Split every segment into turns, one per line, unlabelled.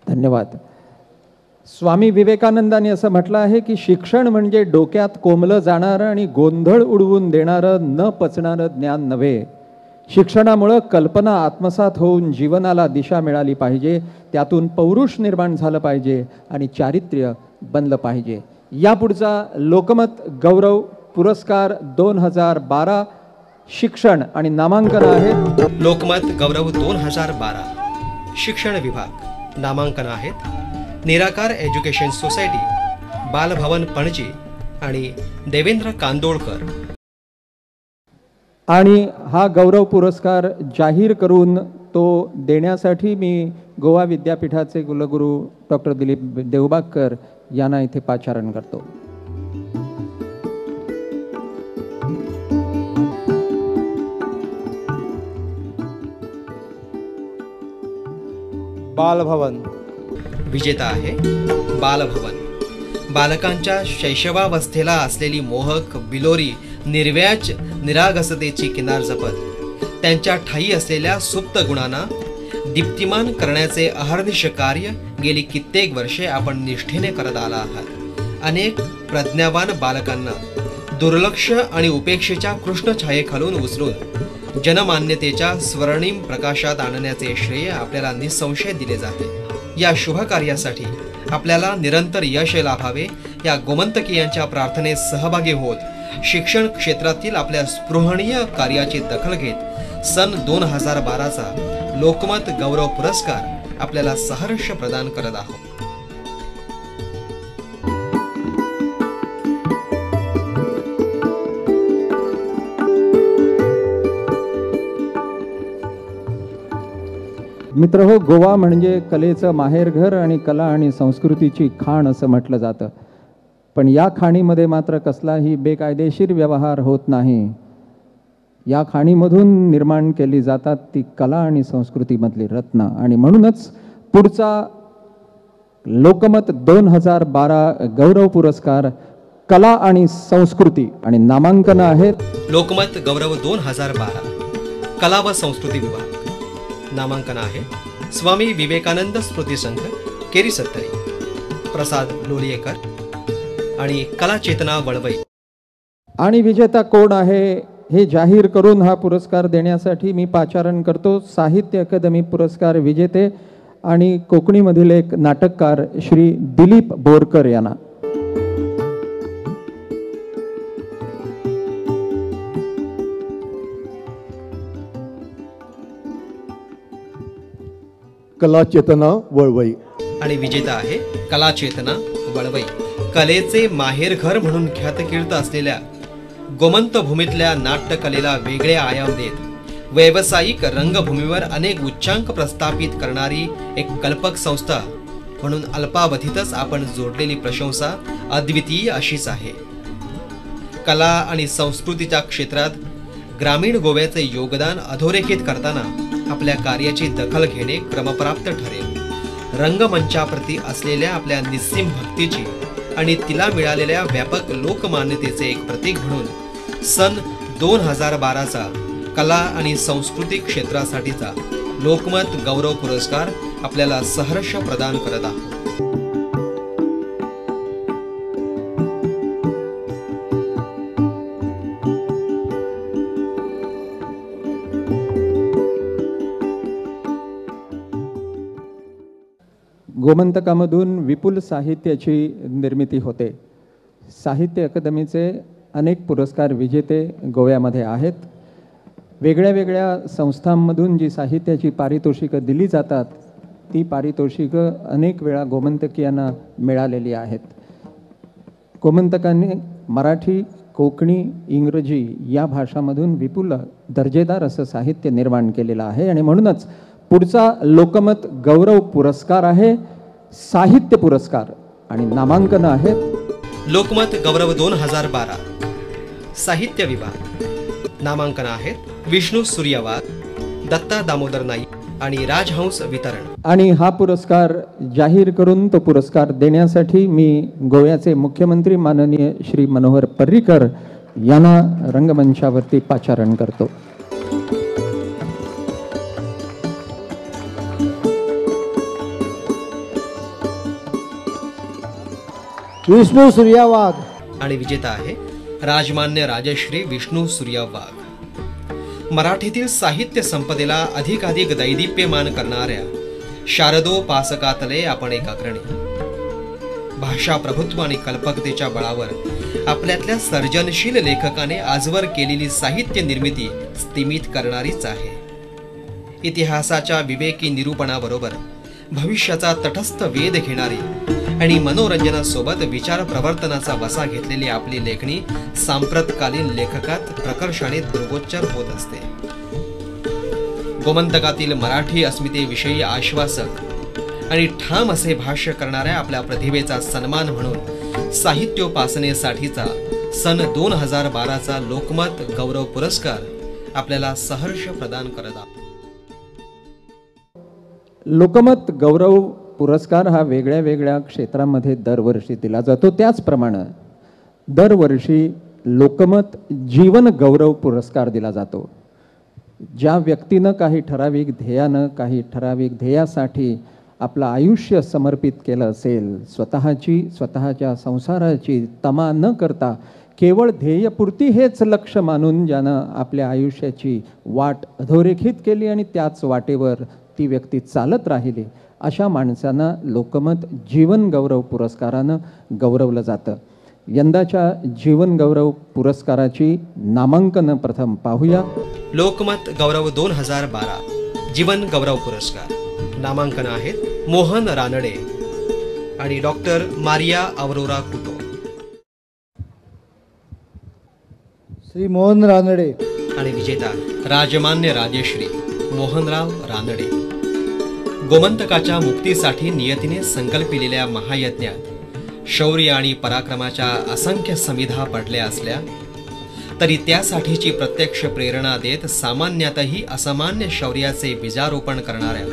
धन्यवाद. स्वामी विवेकानंदांनी असं म्हटलं आहे की शिक्षण म्हणजे डोक्यात कोंबलं जाणारं आणि गोंधळ उडवून देणारं न पचणारं ज्ञान नव्हे. शिक्षणामुळं कल्पना आत्मसात होऊन जीवनाला दिशा मिळाली पाहिजे, त्यातून पौरुष निर्माण झालं पाहिजे आणि चारित्र्य बनलं पाहिजे. यापुढचा लोकमत गौरव पुरस्कार 2012 शिक्षण आणि नामांकन आहे.
लोकमत गौरव 2012 शिक्षण विभाग नामांकन आहेत निराकार एज्युकेशन सोसायटी, बालभवन पणजी आणि देवेंद्र कांदोळकर.
आणि हा गौरव पुरस्कार जाहीर करून तो देण्यासाठी मी गोवा विद्यापीठाचे कुलगुरू डॉक्टर दिलीप देवबागकर यांना इथे पाचारण करतो.
बालभवन
विजेता आहे बालभवन. बालकांच्या शैशवावस्थेला असलेली मोहक बिलोरी निर्व्याज निरागसतेची किनार जपत त्यांच्या ठाई असलेल्या सुप्त गुणांना दीप्तिमान करण्याचे अहर्निश कार्य गेली कित्येक वर्षे आपण निष्ठेने करत आला आहात. अनेक प्रज्ञावान बालकांना दुर्लक्ष आणि उपेक्षेच्या कृष्णछायेखालून उचलून जनमान्यतेच्या स्वर्णिम प्रकाशात आणण्याचे श्रेय आपल्याला निसंशय दिले जाते. या शुभ कार्यासाठी आपल्याला निरंतर यश लाभावे या गोमंतकीयांच्या प्रार्थनेत सहभागी होत शिक्षण क्षेत्रातील आपल्या स्पृहणीय कार्याची दखल घेत सन 2012चा लोकमत गौरव पुरस्कार आपल्याला सहर्ष प्रदान करत आहोत.
मित्र हो, गोवा म्हणजे कलेचं माहेरघर आणि कला आणि संस्कृतीची खाण असं म्हटलं जातं. पण या खाणीमध्ये मात्र कसलाही बेकायदेशीर व्यवहार होत नाही. या खाणीमधून निर्माण केली जातात ती कला आणि संस्कृतीमधली रत्न. आणि म्हणूनच पुढचा लोकमत 2012 गौरव पुरस्कार कला आणि संस्कृती आणि नामांकन आहेत.
लोकमत गौरव 2012 कला व संस्कृती विभाग नामांकन आहे स्वामी विवेकानंद स्मृती संघ, केरी सत्तरी, प्रसाद लोलियेकर आणि कलाचेतना वळवई.
आणि विजेता कोण आहे हे जाहीर करून हा पुरस्कार देण्यासाठी मी पाचारण करतो साहित्य अकादमी पुरस्कार विजेते आणि कोकणीमधील एक नाटककार श्री दिलीप बोरकर यांना.
कलाचेतना वळवई.
आणि विजेता आहे कलाचेतना वळवई. कलेचे माहेरघर म्हणून ख्यातकीर्त असलेल्या गोमंत भूमीतल्या नाट्यकलेला वेगळे आयाम देत व्यावसायिक रंगभूमीवर अनेक उच्चांक प्रस्थापित करणारी एक कल्पक संस्था म्हणून अल्पावधीतच आपण जोडलेली प्रशंसा अद्वितीय अशीच आहे. कला आणि संस्कृतीच्या क्षेत्रात ग्रामीण गोव्याचे योगदान अधोरेखित करताना आपल्या कार्याची दखल घेणे क्रमप्राप्त ठरेल. रंगमंचाप्रती असलेल्या आपल्या निस्सीम भक्तीची आणि तिला मिळालेल्या व्यापक लोकमान्यतेचे एक प्रतीक म्हणून सन 2012चा कला आणि सांस्कृतिक क्षेत्रासाठीचा लोकमत गौरव पुरस्कार आपल्याला सहर्ष प्रदान करत आहोत.
गोमंतकामधून विपुल साहित्याची निर्मिती होते. साहित्य अकादमीचे अनेक पुरस्कार विजेते गोव्यामध्ये आहेत. वेगळ्या वेगळ्या संस्थांमधून जी साहित्याची पारितोषिकं दिली जातात ती पारितोषिकं अनेक वेळा गोमंतकीयांना मिळालेली आहेत. गोमंतकांनी मराठी, कोकणी, इंग्रजी या भाषांमधून विपुल दर्जेदार असं साहित्य निर्माण केलेलं आहे. आणि म्हणूनच पुढचा लोकमत गौरव पुरस्कार आहे साहित्य पुरस्कार आणि नामांकन आहेत.
लोकमत गौरव 2012 साहित्य विभाग नामांकन आहेत विष्णू सूर्यवार, दत्ता दामोदर नाईक आणि राजहंस वितरण.
आणि हा पुरस्कार जाहीर करून तो पुरस्कार देण्यासाठी मी गोव्याचे मुख्यमंत्री माननीय श्री मनोहर पर्रीकर यांना रंगमंचावरती पाचारण करतो.
विष्णू सूर्या वाघ.
आणि विजेता आहे राजमान्य राजश्री विष्णू सूर्या वाघ. मराठीतील साहित्य संपदेला अधिकाधिक दैदिप्यमान करणाऱ्या शारदोपासकातले आपण एक अग्रणी. भाषा प्रभुत्व आणि कल्पकतेच्या बळावर आपल्यातल्या सर्जनशील लेखकाने आजवर केलेली साहित्य निर्मिती स्तिमित करणारीच आहे. इतिहासाच्या विवेकी निरूपणाबरोबर भविष्याचा तटस्थ वेध घेणारी आणि मनोरंजनासोबत विचार प्रवर्तनाचा वसा घेतलेली आपली लेखणी सांप्रतकालीन लेखकात प्रकर्षाने दृगोच्चर होत असते. गोमंतकातील मराठी अस्मितेविषयी आश्वासक आणि ठाम असे भाष्य करणाऱ्या आपल्या प्रतिभेचा सन्मान म्हणून साहित्योपासनेसाठीचा सन 2012चा लोकमत गौरव पुरस्कार आपल्याला सहर्ष प्रदान करत आहोत.
लोकमत गौरव पुरस्कार हा वेगळ्या वेगळ्या क्षेत्रामध्ये दरवर्षी दिला जातो. त्याचप्रमाणे दरवर्षी लोकमत जीवन गौरव पुरस्कार दिला जातो. ज्या व्यक्तीनं काही ठराविक ध्येयानं, काही ठराविक ध्येयासाठी आपलं आयुष्य समर्पित केलं असेल, स्वतःची स्वतःच्या संसाराची तमा न करता केवळ ध्येयपूर्ती हेच लक्ष मानून ज्यानं आपल्या आयुष्याची वाट अधोरेखित केली आणि त्याच वाटेवर ती व्यक्ती चालत राहिली, अशा माणसांना लोकमत जीवन गौरव पुरस्कारानं गौरवलं जातं. यंदाच्या जीवन गौरव पुरस्काराची नामांकनं प्रथम पाहूया.
लोकमत गौरव 2012 जीवन गौरव पुरस्कार नामांकन आहेत मोहन रानडे आणि डॉक्टर मारिया अवरोरा कुटो.
श्री मोहन रानडे.
आणि विजेता राजमान्य राजश्री मोहनराव रानडे. गोमंतकाच्या मुक्तीसाठी नियतीने संकल्पिलेल्या महायज्ञात शौर्य आणि पराक्रमाच्या असंख्य समिधा पडल्या असल्या तरी त्यासाठीची प्रत्यक्ष प्रेरणा देत सामान्यातही असामान्य शौर्याचे बीजारोपण करणाऱ्या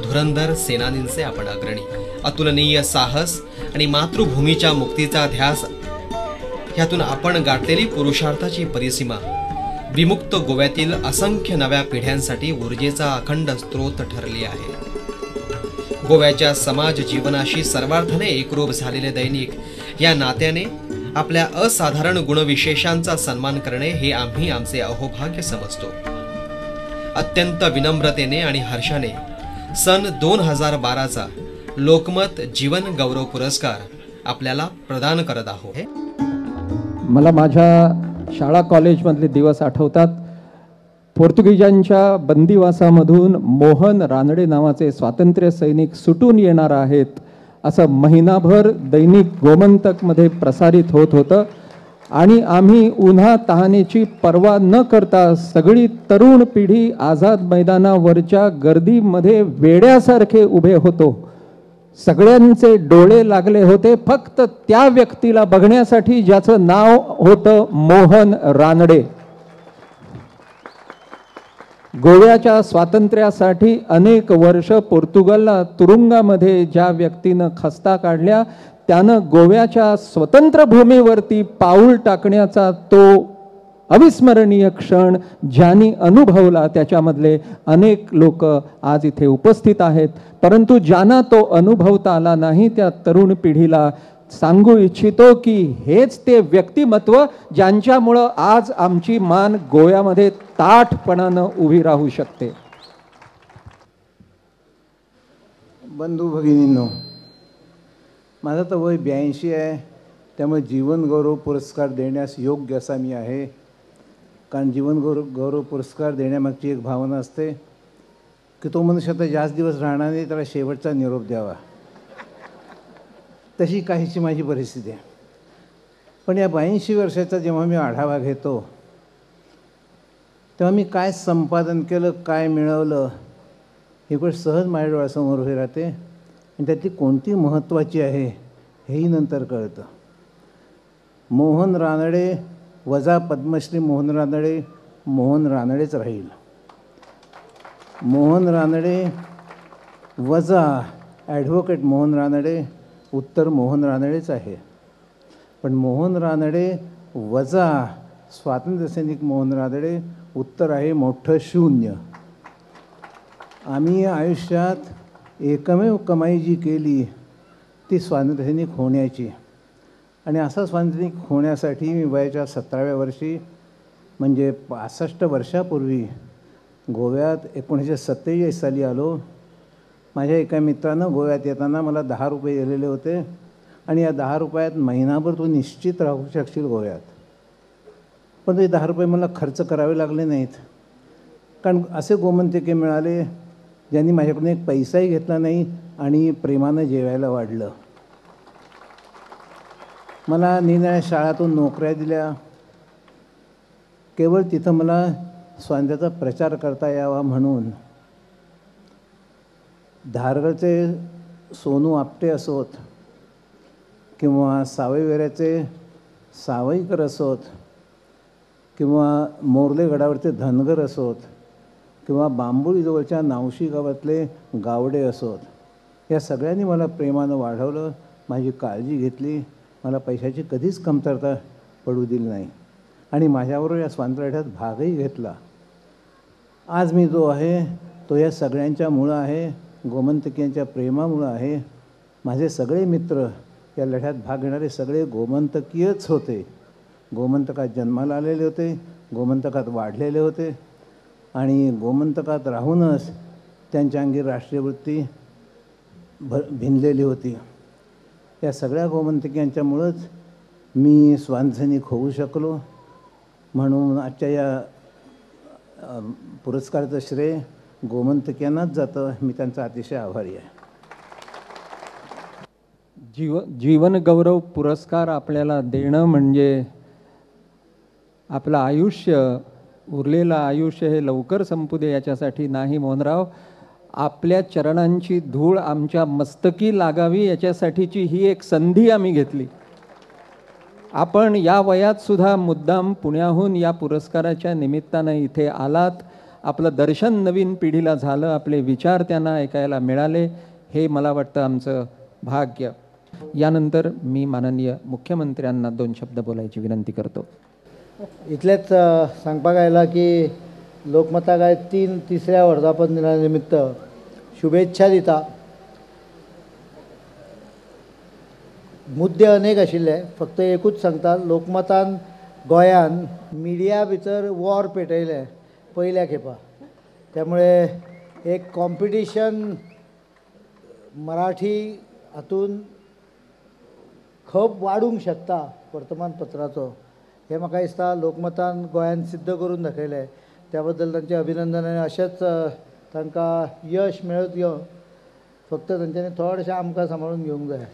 धुरंधर सेनानींचे आपण अग्रणी. अतुलनीय साहस आणि मातृभूमीच्या मुक्तीचा ध्यास ह्यातून आपण गाठलेली पुरुषार्थाची परिसीमा विमुक्त गोव्यातील असंख्य नव्या पिढ्यांसाठी ऊर्जेचा अखंड स्रोत ठरली आहे. गोव्याच्या समाज जीवनाशी सर्वार्थाने एकरूप झालेले दैनिक या नात्याने आपल्या असाधारण गुणविशेषांचा सन्मान करणे हे आम्ही आमचे अहोभाग्य समजतो. अत्यंत विनम्रतेने आणि हर्षाने सन 2012चा लोकमत जीवन गौरव पुरस्कार आपल्याला प्रदान करत आहोत.
मला माझ्या शाळा कॉलेजमधले दिवस आठवतात. पोर्तुगीजांच्या बंदिवासामधून मोहन रानडे नावाचे स्वातंत्र्य सैनिक सुटून येणार आहेत असं महिनाभर दैनिक गोमंतकमध्ये प्रसारित होत होतं आणि आम्ही उन्हा तहानेची पर्वा न करता सगळी तरुण पिढी आझाद मैदानावरच्या गर्दीमध्ये वेड्यासारखे उभे होतो. सगळ्यांचे डोळे लागले होते फक्त त्या व्यक्तीला बघण्यासाठी ज्याचं नाव होतं मोहन रानडे. गोव्याच्या स्वातंत्र्यासाठी अनेक वर्ष पोर्तुगालला तुरुंगामध्ये ज्या व्यक्तीनं खस्ता काढल्या त्यानं गोव्याच्या स्वतंत्र भूमीवरती पाऊल टाकण्याचा तो अविस्मरणीय क्षण ज्यांनी अनुभवला त्याच्यामधले अनेक लोक आज इथे उपस्थित आहेत. परंतु ज्यांना तो अनुभवता आला नाही त्या तरुण पिढीला सांगू इच्छितो की हेच ते व्यक्तिमत्व ज्यांच्यामुळं आज आमची मान गोव्यामध्ये ताठपणानं उभी राहू शकते.
बंधू भगिनींनो, माझं तर वय 82 आहे, त्यामुळे जीवनगौरव पुरस्कार देण्यास योग्य असा मी आहे. कारण जीवनगौरव गौरव पुरस्कार देण्यामागची एक भावना असते की तो मनुष्य आता जास्त दिवस राहणार नाही, त्याला शेवटचा निरोप द्यावा. तशी काहीशी माझी परिस्थिती आहे. पण या 82 वर्षाचा जेव्हा मी आढावा घेतो तेव्हा मी काय संपादन केलं, काय मिळवलं ही गोष्ट सहज माझ्या डोळ्यासमोर उभी राहते आणि त्यातली कोणती महत्त्वाची आहे हेही नंतर कळतं. मोहन रानडे वजा पद्मश्री मोहन रानडे, मोहन रानडेच राहील. मोहन रानडे वजा ॲडव्होकेट मोहन रानडे, उत्तर मोहन रानडेच आहे. पण मोहन रानडे वजा स्वातंत्र्यसैनिक मोहन रानडे, उत्तर आहे मोठं शून्य. आम्ही आयुष्यात एकमेव कमाई जी केली ती स्वातंत्र्यसैनिक होण्याची. आणि असा स्वातंत्र्यसैनिक होण्यासाठी मी वयाच्या 17व्या वर्षी म्हणजे 65 वर्षापूर्वी गोव्यात 1947 साली आलो. माझ्या एका मित्रानं गोव्यात येताना मला 10 रुपये दिलेले होते आणि या 10 रुपयात महिनाभर तू निश्चित राहू शकशील गोव्यात. पण ते 10 रुपये मला खर्च करावे लागले नाहीत, कारण असे गोमंतकीय मिळाले ज्यांनी माझ्याकडून एक पैसाही घेतला नाही आणि प्रेमानं जेवायला वाढलं. मला निरनिराळ्या शाळातून नोकऱ्या दिल्या, केवळ तिथं मला स्वातंत्र्याचा प्रचार करता यावा म्हणून. धारगळचे सोनू आपटे असोत किंवा सावयवेऱ्याचे सावईकर असोत किंवा मोर्ले गडावरचे धनगर असोत किंवा बांबोळीजवळच्या नावशी गावातले गावडे असोत, या सगळ्यांनी मला प्रेमानं वाढवलं, माझी काळजी घेतली, मला पैशाची कधीच कमतरता पडू दिली नाही आणि माझ्याबरोबर या स्वातंत्र्यलढ्यात भागही घेतला. आज मी जो आहे तो या सगळ्यांच्यामुळं आहे, गोमंतकीयांच्या प्रेमामुळं आहे. माझे सगळे मित्र या लढ्यात भाग घेणारे सगळे गोमंतकीयच होते. गोमंतकात जन्माला आलेले होते, गोमंतकात वाढलेले होते आणि गोमंतकात राहूनच त्यांच्या अंगी राष्ट्रीयवृत्ती भिनलेली होती. या सगळ्या गोमंतकीयांच्यामुळंच मी स्वातंत्र्यसैनिक होऊ शकलो. म्हणून आजच्या या पुरस्काराचं श्रेय गोमंतकीयांनाच जातं. मी त्यांचा अतिशय आभारी आहे.
जीवनगौरव पुरस्कार आपल्याला देणं म्हणजे आपलं आयुष्य, उरलेलं आयुष्य हे लवकर संपू दे याच्यासाठी नाही मोहनराव, आपल्या चरणांची धूळ आमच्या मस्तकी लागावी याच्यासाठीची ही एक संधी आम्ही घेतली. आपण या वयातसुद्धा मुद्दाम पुण्याहून या पुरस्काराच्या निमित्तानं इथे आलात. आपलं दर्शन नवीन पिढीला झालं, आपले विचार त्यांना ऐकायला मिळाले, हे मला वाटतं आमचं भाग्य. यानंतर मी माननीय मुख्यमंत्र्यांना 2 शब्द बोलायची विनंती करतो.
इतलेंच सांगपाक आयलां की लोकमताक आयज तिसऱ्या वर्धापन दिना निमित्त शुभेच्छा दिता. मुद्दे अनेक आशिल्ले, फक्त एकूच सांगता, लोकमतान गोंयान मिडिया भितर वॉर पेटयलें पयल्या खेपा. त्यामुळे एक कॉम्पिटिशन मराठी हातून खप वाडूंक शकता वर्तमानपत्राचो, हें म्हाका दिसता लोकमतान गोंयान सिद्ध करून दाखयलें. त्या बद्दल तांचें अभिनंदन आनी अशेंच तांकां यश मेळत येवं. फक्त तांच्यांनी थोडेशें आमकां सांबाळून घेवंक जाय.